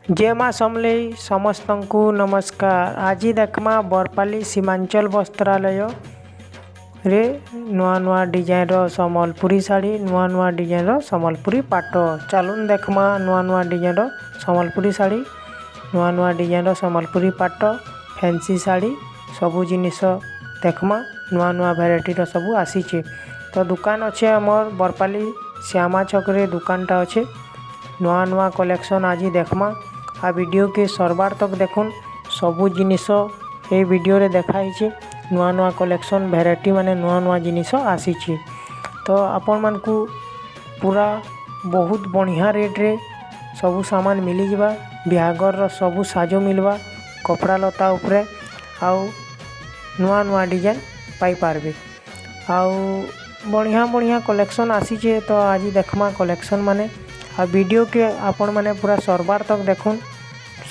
ଜୟ ମା ସମଲେଇ। ସମସ୍ତଙ୍କୁ ନମସ୍କାର। ଆଜି ଦେଖମା ବରପାଲି ସୀମାଞ୍ଚଳ ବସ୍ତ୍ରାଳୟରେ ନୂଆ ନୂଆ ଡିଜାଇନର ସମ୍ବଲପୁରୀ ଶାଢ଼ୀ, ନୂଆ ନୂଆ ଡିଜାଇନର ସମ୍ବଲପୁରୀ ପାଟ। ଚାଲୁନ୍ ଦେଖମା ନୂଆ ନୂଆ ଡିଜାଇନର ସମ୍ବଲପୁରୀ ଶାଢ଼ୀ, ନୂଆ ନୂଆ ଡିଜାଇନର ସମ୍ବଲପୁରୀ ପାଟ, ଫ୍ୟାନ୍ସି ଶାଢ଼ୀ, ସବୁ ଜିନିଷ ଦେଖମା। ନୂଆ ନୂଆ ଭେରାଇଟିର ସବୁ ଆସିଛେ। ତ ଦୁକାନ ଅଛେ ଆମର୍ ବରପାଲି ଶ୍ୟାମା ଛକରେ ଦୁକାନଟା ଅଛେ। ନୂଆ ନୂଆ କଲେକ୍ସନ୍ ଆଜି ଦେଖମା। ଆଉ ଭିଡ଼ିଓକେ ସରବାର ତକ୍ ଦେଖୁନ୍। ସବୁ ଜିନିଷ ଏଇ ଭିଡ଼ିଓରେ ଦେଖା ହେଇଛେ। ନୂଆ ନୂଆ କଲେକ୍ସନ୍, ଭେରାଇଟି ମାନେ ନୂଆ ନୂଆ ଜିନିଷ ଆସିଛି। ତ ଆପଣମାନଙ୍କୁ ପୁରା ବହୁତ ବଢ଼ିଆ ରେଟ୍ରେ ସବୁ ସାମାନ ମିଳିଯିବା। ବିହାଘରର ସବୁ ସାଜ ମିଲବା କପଡ଼ା ଲତା ଉପରେ ଆଉ ନୂଆ ନୂଆ ଡିଜାଇନ୍ ପାଇପାରବେ। ଆଉ ବଢ଼ିଆ ବଢ଼ିଆ କଲେକ୍ସନ୍ ଆସିଛେ। ତ ଆଜି ଦେଖମା କଲେକ୍ସନ୍ ମାନେ। ଆଉ ଭିଡ଼ିଓକେ ଆପଣମାନେ ପୁରା ସରବାର ତକ୍ ଦେଖୁନ୍।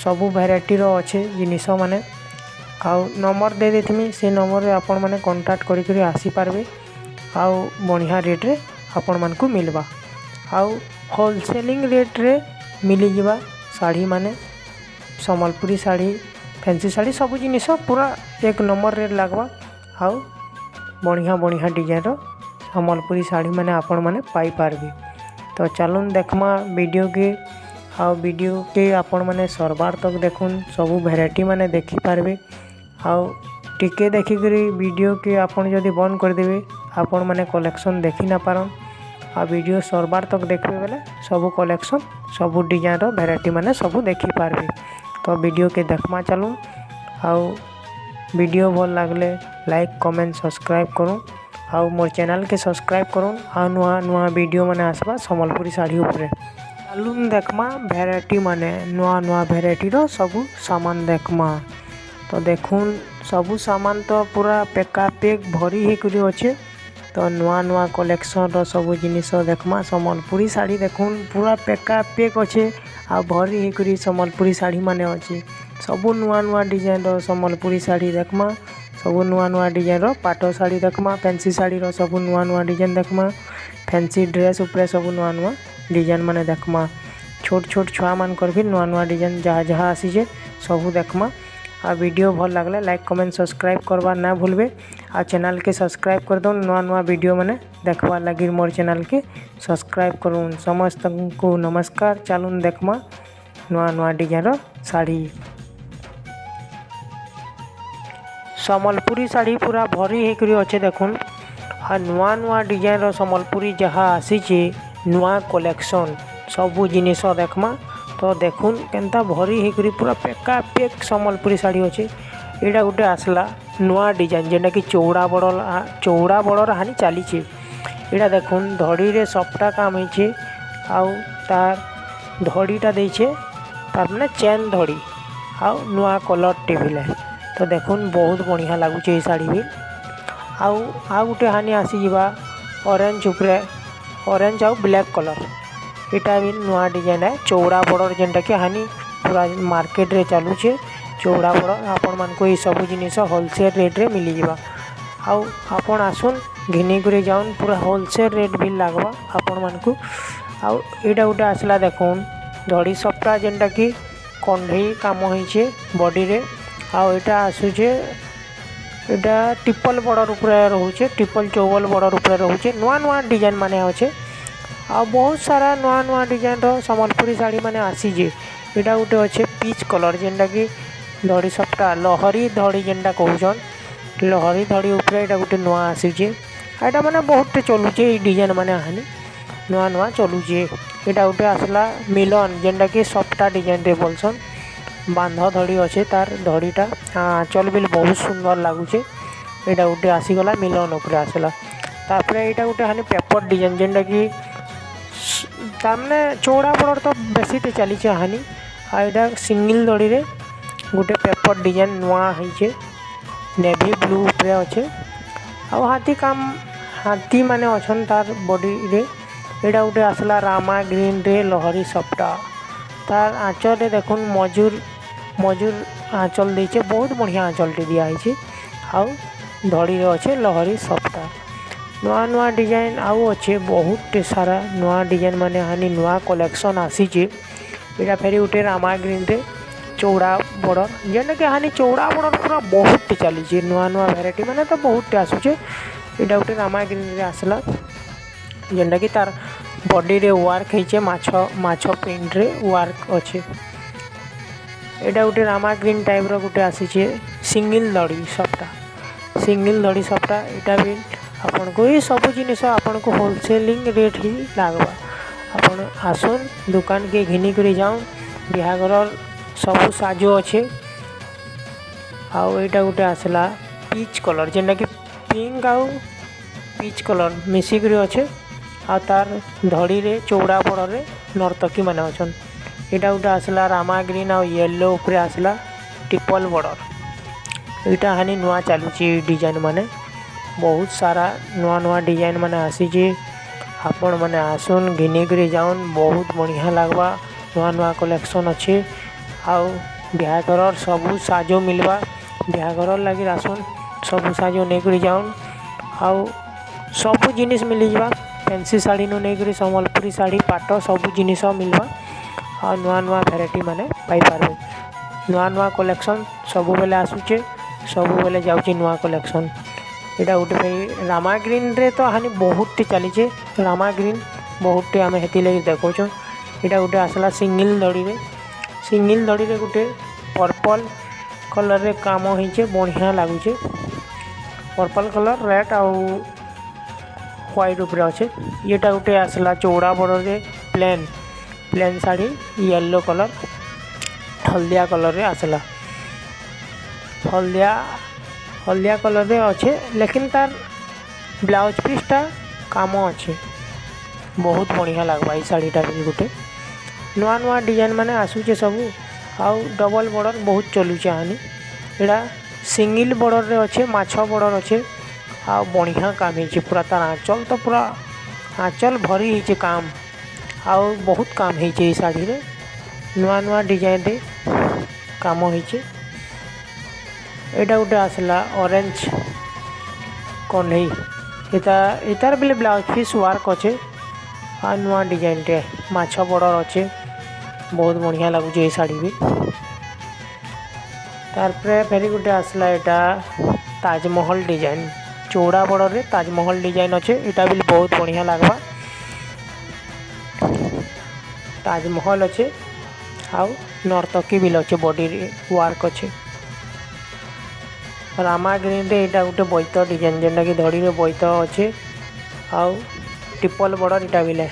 ସବୁ ଭେରାଇଟିର ଅଛେ ଜିନିଷ ମାନେ। ଆଉ ନମ୍ବର ଦେଇ ଦେଇଥିମି, ସେ ନମ୍ବରରେ ଆପଣମାନେ କଣ୍ଟାକ୍ଟ କରିକରି ଆସିପାରବେ। ଆଉ ବଢ଼ିଆ ରେଟ୍ରେ ଆପଣମାନଙ୍କୁ ମିଲବା ଆଉ ହୋଲସେଲିଂ ରେଟ୍ରେ ମିଳିଯିବା ଶାଢ଼ୀମାନେ। ସମ୍ବଲପୁରୀ ଶାଢ଼ୀ, ଫ୍ୟାନ୍ସି ଶାଢ଼ୀ, ସବୁ ଜିନିଷ ପୁରା ଏକ ନମ୍ବର ରେଟ୍ ଲାଗ୍ବା। ଆଉ ବଢ଼ିଆ ବଢ଼ିଆ ଡିଜାଇନର ସମ୍ବଲପୁରୀ ଶାଢ଼ୀମାନେ ଆପଣମାନେ ପାଇପାରବେ। ତ ଚାଲୁନ୍ ଦେଖମା ଭିଡ଼ିଓକେ। ଆଉ ଭିଡ଼ିଓକେ ଆପଣମାନେ ସରବାର ତକ୍ ଦେଖୁନ୍, ସବୁ ଭେରାଇଟି ମାନେ ଦେଖିପାରବେ। ଆଉ ଟିକେ ଦେଖିକରି ଭିଡ଼ିଓକେ ଆପଣ ଯଦି ବନ୍ଦ କରିଦେବେ, ଆପଣମାନେ କଲେକ୍ସନ୍ ଦେଖି ନା ପାରନ୍। ଆଉ ଭିଡ଼ିଓ ସରବାର ତକ୍ ଦେଖିବେ ବେଲେ ସବୁ କଲେକ୍ସନ୍, ସବୁ ଡିଜାଇନର ଭେରାଇଟି ମାନେ ସବୁ ଦେଖିପାରବେ। ତ ଭିଡ଼ିଓକେ ଦେଖମା ଚାଲୁନ୍। ଆଉ ଭିଡ଼ିଓ ଭଲ୍ ଲାଗଲେ ଲାଇକ୍, କମେଣ୍ଟ, ସବସ୍କ୍ରାଇବ୍ କରୁନ୍ ଆଉ ମୋର୍ ଚ୍ୟାନେଲ୍କେ ସବସ୍କ୍ରାଇବ୍ କରୁନ୍। ଆଉ ନୂଆ ନୂଆ ଭିଡ଼ିଓ ମାନେ ଆସ୍ବା ସମ୍ବଲପୁରୀ ଶାଢ଼ୀ ଉପରେ। ଚାଲୁନ୍ ଦେଖମା ଭେରାଇଟି ମାନେ, ନୂଆ ନୂଆ ଭେରାଇଟିର ସବୁ ସାମାନ ଦେଖମା। ତ ଦେଖୁନ୍, ସବୁ ସାମାନ ତ ପୁରା ପେକା ପେକ୍ ଭରି ହେଇକରି ଅଛେ। ତ ନୂଆ ନୂଆ କଲେକ୍ସନ୍ର ସବୁ ଜିନିଷ ଦେଖମା। ସମ୍ବଲପୁରୀ ଶାଢ଼ୀ ଦେଖୁନ୍, ପୁରା ପେକା ପେକ୍ ଅଛେ ଆଉ ଭରି ହେଇକରି ସମ୍ବଲପୁରୀ ଶାଢ଼ୀ ମାନେ ଅଛେ। ସବୁ ନୂଆ ନୂଆ ଡିଜାଇନର ସମ୍ବଲପୁରୀ ଶାଢ଼ୀ ଦେଖମା। ସବୁ ନୂଆ ନୂଆ ଡିଜାଇନର ପାଟ ଶାଢ଼ୀ ଦେଖମା। ଫ୍ୟାନ୍ସି ଶାଢ଼ୀର ସବୁ ନୂଆ ନୂଆ ଡିଜାଇନ ଦେଖମା। ଫ୍ୟାନ୍ସି ଡ୍ରେସ୍ ଉପରେ ସବୁ ନୂଆ ନୂଆ ଡିଜାଇନ ମାନେ ଦେଖମା। ଛୋଟ ଛୋଟ ଛୁଆମାନଙ୍କର ବି ନୂଆ ନୂଆ ଡିଜାଇନ ଯାହା ଯାହା ଆସିଛେ, ସବୁ ଦେଖମା। ଆଉ ଭିଡ଼ିଓ ଭଲ୍ ଲାଗଲେ ଲାଇକ୍, କମେଣ୍ଟ, ସବସ୍କ୍ରାଇବ୍ କରବାର୍ ନା ଭୁଲବେ। ଆଉ ଚ୍ୟାନେଲ୍କେ ସବସ୍କ୍ରାଇବ୍ କରିଦଉନ୍। ନୂଆ ନୂଆ ଭିଡ଼ିଓ ମାନେ ଦେଖବାର୍ ଲାଗି ମୋର୍ ଚ୍ୟାନେଲ୍କେ ସବସ୍କ୍ରାଇବ୍ କରୁନ୍। ସମସ୍ତଙ୍କୁ ନମସ୍କାର। ଚାଲୁନ୍ ଦେଖମା ନୂଆ ନୂଆ ଡିଜାଇନର ଶାଢ଼ୀ। ସମ୍ବଲପୁରୀ ଶାଢ଼ୀ ପୁରା ଭରି ହେଇକରି ଅଛେ ଦେଖୁନ୍। ଆଉ ନୂଆ ନୂଆ ଡିଜାଇନର ସମ୍ବଲପୁରୀ ଯାହା ଆସିଛେ, ନୂଆ କଲେକ୍ସନ୍, ସବୁ ଜିନିଷ ଦେଖମା। ତ ଦେଖୁନ୍, କେନ୍ତା ଭରି ହେଇକରି ପୁରା ପେକା ପେକ୍ ସମ୍ବଲପୁରୀ ଶାଢ଼ୀ ଅଛେ। ଏଇଟା ଗୋଟେ ଆସିଲା ନୂଆ ଡିଜାଇନ, ଯେନ୍ଟାକି ଚଉଡ଼ା ବଡ଼, ଚଉଡ଼ା ବଡ଼ର ହାନି ଚାଲିଛେ। ଏଇଟା ଦେଖୁନ୍, ଧଡ଼ିରେ ସପ୍ଟା କାମ ହେଇଛେ ଆଉ ତାର ଧଡ଼ିଟା ଦେଇଛେ, ତାର ମାନେ ଚେନ୍ ଧଡ଼ି ଆଉ ନୂଆ କଲର୍ଟେ ଭିଲେ। ତ ଦେଖୁନ୍, ବହୁତ ବଢ଼ିଆ ଲାଗୁଛେ ଏଇ ଶାଢ଼ୀ ବି। ଆଉ ଆଉ ଗୋଟେ ହାନି ଆସିଯିବା ଅରେଞ୍ଜ ଉପରେ, ଅରେଞ୍ଜ ଆଉ ବ୍ଲାକ୍ କଲର୍। ଏଇଟା ବି ନୂଆ ଡିଜାଇନ, ଚଉଡ଼ା ବର୍ଡ଼ର, ଯେନ୍ଟାକି ହାନି ପୁରା ମାର୍କେଟରେ ଚାଲୁଛେ ଚଉଡ଼ା ବର୍ଡ଼ର। ଆପଣମାନଙ୍କୁ ଏଇ ସବୁ ଜିନିଷ ହୋଲସେଲ୍ ରେଟ୍ରେ ମିଳିଯିବା। ଆଉ ଆପଣ ଆସୁନ୍, ଘିନିକରି ଯାଉନ୍, ପୁରା ହୋଲସେଲ୍ ରେଟ୍ ବି ଲାଗ୍ବା ଆପଣମାନଙ୍କୁ। ଆଉ ଏଇଟା ଗୋଟେ ଆସିଲା ଦେଖୁନ୍, ଧଡ଼ି ସପ୍ତା, ଯେନ୍ଟାକି କଣ୍ଢେଇ କାମ ହେଇଛେ ବଡ଼ିରେ। ଆଉ ଏଇଟା ଆସୁଛେ, ଏଇଟା ଟ୍ରିପଲ୍ ବର୍ଡ଼ର ଉପରେ ରହୁଛେ, ଟ୍ରିପଲ୍ ଚଉବଲ ବର୍ଡ଼ର ଉପରେ ରହୁଛେ। ନୂଆ ନୂଆ ଡିଜାଇନ ମାନେ ଅଛେ। ଆଉ ବହୁତ ସାରା ନୂଆ ନୂଆ ଡିଜାଇନର ସମ୍ବଲପୁରୀ ଶାଢ଼ୀ ମାନେ ଆସିଛେ। ଏଇଟା ଗୋଟେ ଅଛେ ପିଚ୍ କଲର୍, ଯେନ୍ଟାକି ଧଡ଼ି ସପ୍ତା, ଲହରୀ ଧଡ଼ି ଯେନ୍ଟା କହୁଛନ୍। ଲହରୀ ଧଡ଼ି ଉପରେ ଏଇଟା ଗୋଟେ ନୂଆ ଆସିଛେ। ଏଇଟା ମାନେ ବହୁତଟେ ଚଲୁଛେ। ଏଇ ଡିଜାଇନ ମାନେ ହାନି ନୂଆ ନୂଆ ଚଲୁଛେ। ଏଇଟା ଗୋଟେ ଆସିଲା ମିଲନ, ଯେନ୍ଟାକି ସପ୍ତା ଡିଜାଇନରେ ବୋଲସନ୍। ବାନ୍ଧ ଧଡ଼ି ଅଛେ ତାର ଧଡ଼ିଟା, ଆଞ୍ଚଲ ବି ବହୁତ ସୁନ୍ଦର ଲାଗୁଛେ। ଏଇଟା ଗୋଟେ ଆସିଗଲା, ମିଲନ ଉପରେ ଆସିଲା। ତାପରେ ଏଇଟା ଗୋଟେ ହାନି ପେପର ଡିଜାଇନ, ଯେନ୍ଟାକି ତାମାନେ ଚଉଡ଼ା ବର୍ଡ଼ର ତ ବେଶୀଟେ ଚାଲିଛେ ହାନି। ଆଉ ଏଇଟା ସିଙ୍ଗିଲ୍ ଧଡ଼ିରେ ଗୋଟେ ପେପର ଡିଜାଇନ ନୂଆ ହେଇଛେ। ନେଭି ବ୍ଲୁ ଉପରେ ଅଛେ ଆଉ ହାତୀ କାମ, ହାତୀ ମାନେ ଅଛନ୍ ତାର ବଡିରେ। ଏଇଟା ଗୋଟେ ଆସିଲା ରାମା ଗ୍ରୀନରେ ଲହରୀ ସପ୍ତା। ତାର ଆଞ୍ଚଳରେ ଦେଖୁନ୍, ମଜୁର ମଜୁର ଆଞ୍ଚଲ ଦେଇଛେ। ବହୁତ ବଢ଼ିଆ ଆଞ୍ଚଲଟେ ଦିଆ ହେଇଛେ। ଆଉ ଧଡ଼ିରେ ଅଛେ ଲହରୀ ସପ୍ତା। ନୂଆ ନୂଆ ଡିଜାଇନ ଆଉ ଅଛେ। ବହୁତଟେ ସାରା ନୂଆ ଡିଜାଇନ ମାନେ ହାନି ନୂଆ କଲେକ୍ସନ୍ ଆସିଛେ। ଏଇଟା ଫେରି ଗୋଟେ ରାମା ଗ୍ରୀନ୍ରେ ଚଉଡ଼ା ବର୍ଡ଼ର, ଯେନ୍ଟାକି ହାନି ଚଉଡ଼ା ବର୍ଡ଼ର ପୁରା ବହୁତଟେ ଚାଲିଛି। ନୂଆ ନୂଆ ଭେରାଇଟି ମାନେ ତ ବହୁତଟେ ଆସୁଛେ। ଏଇଟା ଗୋଟେ ରାମା ଗ୍ରୀନ୍ରେ ଆସିଲା, ଯେନ୍ଟାକି ତାର ବଡିରେ ୱାର୍କ ହେଇଛେ, ମାଛ ମାଛ ପ୍ରିଣ୍ଟରେ ୱାର୍କ ଅଛେ। ଏଇଟା ଗୋଟେ ରାମା ଗ୍ରୀନ୍ ଟାଇପ୍ର ଗୋଟେ ଆସିଛେ, ସିଙ୍ଗିଲ୍ ଧଡ଼ି ସପ୍ଟା, ସିଙ୍ଗିଲ୍ ଧଡ଼ି ସପ୍ଟା। ଏଇଟା ବି ଆପଣଙ୍କୁ ଏଇ ସବୁ ଜିନିଷ ଆପଣଙ୍କୁ ହୋଲସେଲିଂ ରେଟ୍ ହିଁ ଲାଗ୍ବା। ଆପଣ ଆସୁନ୍, ଦୋକାନକେ ଘିନିକରି ଯାଉନ୍। ବିହାଘରର ସବୁ ସାଜ ଅଛେ। ଆଉ ଏଇଟା ଗୋଟେ ଆସିଲା ପିଚ୍ କଲର୍, ଯେନ୍ଟାକି ପିଙ୍କ ଆଉ ପିଚ୍ କଲର୍ ମିଶିକରି ଅଛେ। ଆଉ ତାର ଧଡ଼ିରେ ଚଉଡ଼ା ବଡ଼ରେ ନର୍ତ୍ତକୀ ମାନେ ଅଛନ୍। ଏଇଟା ଗୋଟେ ଆସିଲା ରାମା ଗ୍ରୀନ୍ ଆଉ ୟେଲୋ ଉପରେ ଆସିଲା ଟ୍ରିପଲ୍ ବର୍ଡ଼ର। ଏଇଟା ହାନି ନୂଆ ଚାଲୁଛି ଡିଜାଇନ୍ ମାନେ। ବହୁତ ସାରା ନୂଆ ନୂଆ ଡିଜାଇନ୍ ମାନେ ଆସିଛି। ଆପଣ ମାନେ ଆସୁନ୍, ଘିନିକରି ଯାଉନ୍, ବହୁତ ବଢ଼ିଆ ଲାଗ୍ବା। ନୂଆ ନୂଆ କଲେକ୍ସନ୍ ଅଛି ଆଉ ବିହାଘରର ସବୁ ସାଜ ମିଲ୍ବା। ବିହାଘରର ଲାଗି ଆସୁନ୍, ସବୁ ସାଜ ନେଇକରି ଯାଉନ୍ ଆଉ ସବୁ ଜିନିଷ ମିଳିଯିବା। ଫ୍ୟାନ୍ସି ଶାଢ଼ୀନୁ ନେଇକରି ସମ୍ବଲପୁରୀ ଶାଢ଼ୀ, ପାଟ, ସବୁ ଜିନିଷ ମିଲ୍ବା ଆଉ ନୂଆ ନୂଆ ଭେରାଇଟି ମାନେ ପାଇପାରବେ। ନୂଆ ନୂଆ କଲେକ୍ସନ୍ ସବୁବେଲେ ଆସୁଛେ, ସବୁବେଲେ ଯାଉଛେ ନୂଆ କଲେକ୍ସନ୍। ଏଇଟା ଗୋଟେ ଭାଇ ରାମା ଗ୍ରୀନ୍ରେ ତ ହାନି ବହୁତଟି ଚାଲିଛେ। ରାମା ଗ୍ରୀନ୍ ବହୁତଟି ଆମେ ହେଥିଲାଗି ଦେଖଉଛୁଁ। ଏଇଟା ଗୋଟେ ଆସିଲା ସିଙ୍ଗିଲ୍ ଧଡ଼ିରେ। ସିଙ୍ଗିଲ୍ ଧଡ଼ିରେ ଗୋଟେ ପର୍ପଲ୍ କଲର୍ରେ କାମ ହେଇଛେ, ବଢ଼ିଆ ଲାଗୁଛେ। ପର୍ପଲ୍ କଲର୍, ରେଡ୍ ଆଉ ହ୍ୱାଇଟ୍ ଉପରେ ଅଛେ। ଇଏଟା ଗୋଟେ ଆସିଲା ଚଉଡ଼ା ବର୍ଡ଼ରରେ ପ୍ଲେନ୍ ପ୍ଲେନ୍ ଶାଢ଼ୀ, ୟେଲୋ କଲର୍, ହଳଦିଆ କଲର୍ରେ ଆସିଲା। ହଳଦିଆ ହଳଦିଆ କଲର୍ରେ ଅଛେ, ଲେକିନ୍ ତାର ବ୍ଲାଉଜ୍ ପିସ୍ଟା କାମ ଅଛେ। ବହୁତ ବଢ଼ିଆ ଲାଗ୍ବା ଏଇ ଶାଢ଼ୀଟା ବି। ଗୋଟେ ନୂଆ ନୂଆ ଡିଜାଇନ୍ ମାନେ ଆସୁଛେ ସବୁ ଆଉ ଡବଲ୍ ବର୍ଡ଼ର ବହୁତ ଚଲୁଛେ ହାନି। ଏଇଟା ସିଙ୍ଗିଲ୍ ବର୍ଡ଼ରରେ ଅଛେ, ମାଛ ବର୍ଡ଼ର ଅଛେ ଆଉ ବଢ଼ିଆ କାମ ହେଇଛେ ପୁରା। ତାର ଆଞ୍ଚଲ ତ ପୁରା ଆଞ୍ଚଲ ଭରି ହେଇଛେ କାମ ଆଉ ବହୁତ କାମ ହେଇଛେ। ଏଇ ଶାଢ଼ୀରେ ନୂଆ ନୂଆ ଡିଜାଇନରେ କାମ ହେଇଛେ। ଏଇଟା ଗୋଟେ ଆସିଲା ଅରେଞ୍ଜ କଣ୍ଢେଇ। ଏଟା ଏତାର ବେଲେ ବ୍ଲାଉଜ ପିସ୍ ୱାର୍କ ଅଛେ ଆଉ ନୂଆ ଡିଜାଇନଟେ ମାଛ ବର୍ଡ଼ର ଅଛେ। ବହୁତ ବଢ଼ିଆ ଲାଗୁଛେ ଏଇ ଶାଢ଼ୀ ବି। ତାରପରେ ଫେରି ଗୋଟେ ଆସିଲା ଏଇଟା ତାଜମହଲ ଡିଜାଇନ। ଚଉଡ଼ା ବର୍ଡ଼ରରେ ତାଜମହଲ ଡିଜାଇନ ଅଛେ। ଏଇଟା ବି ବହୁତ ବଢ଼ିଆ ଲାଗ୍ବା। ତାଜମହଲ ଅଛେ ଆଉ ନର୍ତ୍ତକୀ ବି ଅଛେ, ବଡିରେ ୱାର୍କ ଅଛେ। ରାମା ଗ୍ରୀନରେ ଏଇଟା ଗୋଟେ ବୈତ ଡିଜାଇନ, ଯେନ୍ଟାକି ଧଡ଼ିରେ ବୈତ ଅଛେ ଆଉ ଟ୍ରିପଲ୍ ବର୍ଡ଼ର। ଏଇଟା ବିଲେ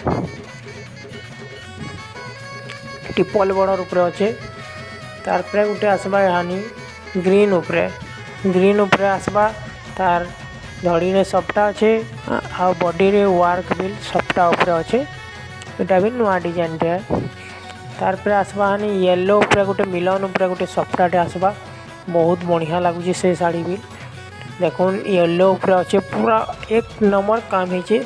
ଟ୍ରିପଲ୍ ବର୍ଡ଼ର ଉପରେ ଅଛେ। ତାରପରେ ଗୋଟେ ଆସବା ହାନି ଗ୍ରୀନ୍ ଉପରେ। ଗ୍ରୀନ୍ ଉପରେ ଆସବା, ତାର ଧଡ଼ିରେ ସପ୍ଟା ଅଛେ ଆଉ ବଡିରେ ୱାର୍କ ବିଲ୍ ସପ୍ଟା ଉପରେ ଅଛେ। ଏଇଟା ବି ନୂଆ ଡିଜାଇନଟେ। ତାରପରେ ଆସବା ହାନି ୟେଲୋ ଉପରେ ଗୋଟେ ମିଲନ ଉପରେ ଗୋଟେ ସପ୍ଟାଟେ ଆସବା। ବହୁତ ବଢ଼ିଆ ଲାଗୁଛେ ସେ ଶାଢ଼ୀ ବି। ଦେଖୁନ୍, ୟେଲୋ ଉପରେ ଅଛେ, ପୁରା ଏକ ନମ୍ବର କାମ ହେଇଛେ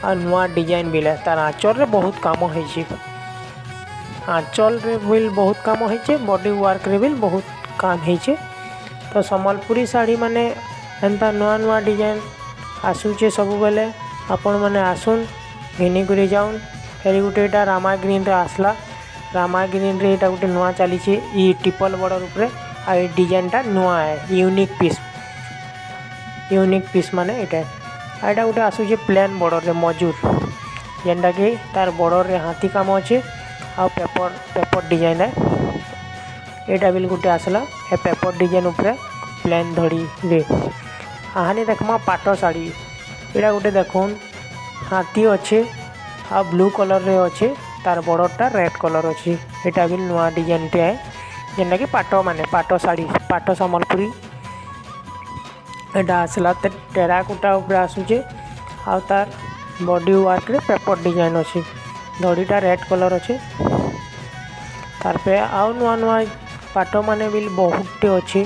ଆଉ ନୂଆ ଡିଜାଇନ ବିଲେ। ତାର ଆଞ୍ଚଳରେ ବହୁତ କାମ ହେଇଛେ। ଆଞ୍ଚଳରେ ବିଲ୍ ବହୁତ କାମ ହେଇଛେ, ବଡି ୱାର୍କରେ ବି ବହୁତ କାମ ହେଇଛେ। ତ ସମ୍ବଲପୁରୀ ଶାଢ଼ୀ ମାନେ ଏନ୍ତା ନୂଆ ନୂଆ ଡିଜାଇନ ଆସୁଛେ ସବୁବେଲେ। ଆପଣମାନେ ଆସୁନ୍, ଘିନିକରି ଯାଉନ୍। ଫେରି ଗୋଟେ ଏଇଟା ରାମା ଗ୍ରୀନରେ ଆସିଲା। ରାମା ଗ୍ରୀନରେ ଏଇଟା ଗୋଟେ ନୂଆ ଚାଲିଛେ ଇ ଟ୍ରିପଲ୍ ବର୍ଡ଼ର ଉପରେ ଆଉ ଏଇ ଡିଜାଇନଟା ନୂଆ, ୟୁନିକ୍ ପିସ୍। ୟୁନିକ୍ ପିସ୍ ମାନେ ଏଇଟା। ଆଉ ଏଇଟା ଗୋଟେ ଆସୁଛେ ପ୍ଲେନ୍ ବର୍ଡ଼ରରେ ମଜୁର, ଯେନ୍ଟାକି ତାର ବର୍ଡ଼ରରେ ହାତୀ କାମ ଅଛେ ଆଉ ପେପର ପେପର ଡିଜାଇନ। ଏଇଟା ବି ଗୋଟେ ଆସିଲା ଏ ପେପର ଡିଜାଇନ ଉପରେ ପ୍ଲେନ୍ ଧଡ଼ିରେ। ଆହାନି ଦେଖମା ପାଟ ଶାଢ଼ୀ। ଏଇଟା ଗୋଟେ ଦେଖୁନ୍, ହାତୀ ଅଛେ ଆଉ ବ୍ଲୁ କଲର୍ରେ ଅଛେ, ତାର ବର୍ଡ଼ରଟା ରେଡ୍ କଲର୍ ଅଛି। ଏଇଟା ବି ନୂଆ ଡିଜାଇନଟେ, ଯେନ୍ଟାକି ପାଟ ମାନେ ପାଟ ଶାଢ଼ୀ, ପାଟ ସମ୍ବଲପୁରୀ। ଏଇଟା ଆସିଲା ଟେରାକୋଟା ଉପରେ ଆସୁଛେ ଆଉ ତାର ବଡି ୱାର୍କରେ ପେପର ଡିଜାଇନ ଅଛି। ଧଡ଼ିଟା ରେଡ୍ କଲର୍ ଅଛି। ତାରପରେ ଆଉ ନୂଆ ନୂଆ ପାଟ ମାନେ ବି ବହୁତଟେ ଅଛି।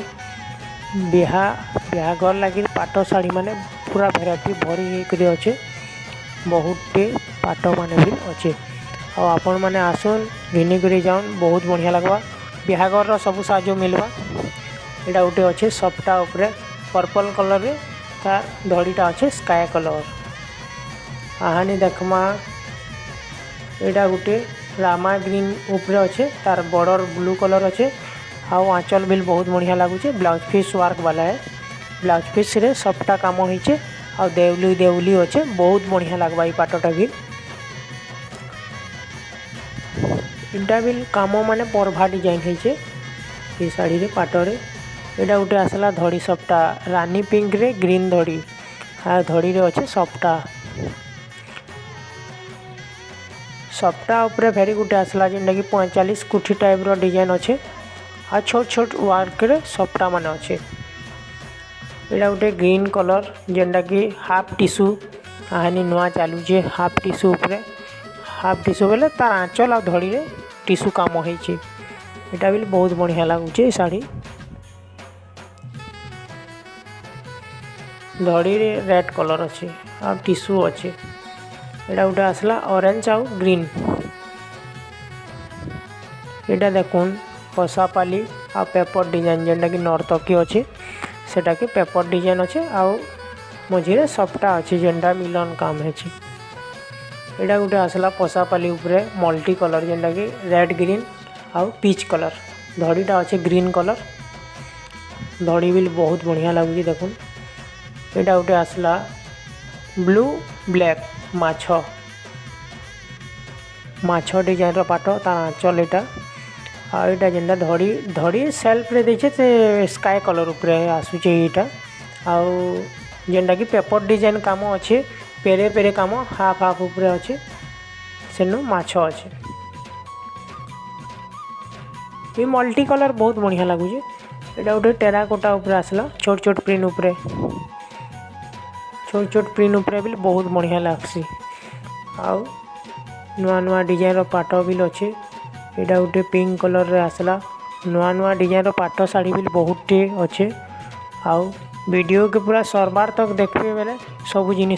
ବିହାଘର ଲାଗି ପାଟ ଶାଢ଼ୀ ମାନେ ପୁରା ଭେରାଇଟି ଭରି ହେଇକରି ଅଛେ। ବହୁତଟେ ପାଟ ମାନେ ବି ଅଛେ ଆଉ ଆପଣମାନେ ଆସୁନ୍, ଘିନିକରି ଯାଉନ୍, ବହୁତ ବଢ଼ିଆ ଲାଗ୍ବା। ବିହାଘରର ସବୁ ସାହାଯ୍ୟ ମିଲ୍ବା। ଏଇଟା ଗୋଟେ ଅଛେ ସପ୍ଟା ଉପରେ ପର୍ପଲ୍ କଲର୍ରେ, ତାର ଧଡ଼ିଟା ଅଛେ ସ୍କାଏ କଲର୍। ଆହାନି ଦେଖମା, ଏଇଟା ଗୋଟେ ରାମା ଗ୍ରୀନ୍ ଉପରେ ଅଛେ, ତାର ବର୍ଡର ବ୍ଲୁ କଲର୍ ଅଛେ ଆଉ ଆଞ୍ଚଲ ବିଲ୍ ବହୁତ ବଢ଼ିଆ ଲାଗୁଛେ। ବ୍ଲାଉଜ ପିସ୍ ୱାର୍କ ବାଲା ହେ। ବ୍ଲାଉଜ ପିସ୍ରେ ସବଟା କାମ ହେଇଛେ ଆଉ ଦେଉଲି ଦେଉଲି ଅଛେ। ବହୁତ ବଢ଼ିଆ ଲାଗ୍ବା ଏଇ ପାଟଟା ବି। ଏଇଟା ବି କାମ ମାନେ ପରଭା ଡିଜାଇନ ହେଇଛେ ଏଇ ଶାଢ଼ୀରେ, ପାଟରେ। ଏଇଟା ଗୋଟେ ଆସିଲା ଧଡ଼ି ସପ୍ଟା, ରାନୀ ପିଙ୍କରେ ଗ୍ରୀନ୍ ଧଡ଼ି ଆଉ ଧଡ଼ିରେ ଅଛେ ସପ୍ଟା। ସପ୍ଟା ଉପରେ ଫେରି ଗୋଟେ ଆସିଲା ଯେନ୍ଟାକି 45 କୁଠି ଟାଇପ୍ର ଡିଜାଇନ ଅଛେ ଆଉ ଛୋଟ ଛୋଟ ୱାର୍କରେ ସପ୍ଟା ମାନେ ଅଛେ। ଏଇଟା ଗୋଟେ ଗ୍ରୀନ୍ କଲର୍, ଯେନ୍ଟାକି ହାଫ୍ ଟିସୁ ଆହାନି ନୂଆ ଚାଲୁଛେ ହାଫ୍ ଟିସୁ ଉପରେ। ହାଫ୍ ଟିସୁ ବେଲେ ତାର ଆଞ୍ଚଲ ଆଉ ଧଡ଼ିରେ ଟିସୁ କାମ ହେଇଛେ। ଏଇଟା ବି ବହୁତ ବଢ଼ିଆ ଲାଗୁଛେ ଏ ଶାଢ଼ୀ। ଧଡ଼ିରେ ରେଡ୍ କଲର୍ ଅଛି ଆଉ ଟିସୁ ଅଛି। ଏଇଟା ଗୋଟେ ଆସିଲା ଅରେଞ୍ଜ ଆଉ ଗ୍ରୀନ୍। ଏଇଟା ଦେଖୁନ୍, ପଶାପାଲି ଆଉ ପେପର ଡିଜାଇନ, ଯେନ୍ଟାକି ନର୍ତ୍ତକୀ ଅଛି, ସେଟାକି ପେପର ଡିଜାଇନ ଅଛି ଆଉ ମଝିରେ ସପ୍ଟା ଅଛି, ଯେନ୍ଟା ମିଲନ କାମ ହେଇଛି। ଏଇଟା ଗୋଟେ ଆସିଲା ପଶାପାଲି ଉପରେ ମଲ୍ଟି କଲର୍, ଯେନ୍ଟାକି ରେଡ୍, ଗ୍ରୀନ୍ ଆଉ ପିଚ୍ କଲର୍। ଧଡ଼ିଟା ଅଛି ଗ୍ରୀନ୍ କଲର୍। ଧଡ଼ି ବି ବହୁତ ବଢ଼ିଆ ଲାଗୁଛି ଦେଖୁନ୍। ଏଇଟା ଗୋଟେ ଆସିଲା ବ୍ଲୁ ବ୍ଲାକ୍ ମାଛ, ମାଛ ଡିଜାଇନର ପାଟ, ତାର ଆଞ୍ଚଲ ଏଇଟା। ଆଉ ଏଇଟା ଯେନ୍ଟା ଧଡ଼ି, ଧଡ଼ି ସେଲ୍ଫରେ ଦେଇଛେ, ସେ ସ୍କାଏ କଲର୍ ଉପରେ ଆସୁଛେ ଏଇଟା। ଆଉ ଯେନ୍ଟାକି ପେପର ଡିଜାଇନ କାମ ଅଛେ, ପେରେ ପେରେ କାମ ହାଫ୍ ହାଫ୍ ଉପରେ ଅଛେ, ସେନୁ ମାଛ ଅଛେ। ଏ ମଲ୍ଟି କଲର୍ ବହୁତ ବଢ଼ିଆ ଲାଗୁଛେ। ଏଇଟା ଗୋଟେ ଟେରାକୋଟା ଉପରେ ଆସିଲା, ଛୋଟ ଛୋଟ ପ୍ରିଣ୍ଟ ଉପରେ। ଛୋଟ ଛୋଟ ପ୍ରିଣ୍ଟ ଉପରେ ବି ବହୁତ ବଢ଼ିଆ ଲାଗ୍ସି। ଆଉ ନୂଆ ନୂଆ ଡିଜାଇନର ପାଟ ବି ଅଛେ। ଏଇଟା ଗୋଟେ ପିଙ୍କ କଲର୍ରେ ଆସିଲା। ନୂଆ ନୂଆ ଡିଜାଇନର ପାଟ ଶାଢ଼ୀ ବି ବହୁତଟେ ଅଛେ। ଆଉ ଭିଡ଼ିଓକେ ପୁରା ସରବାର ତକ୍ ଦେଖିବେ ବେଲେ ସବୁ ଜିନିଷ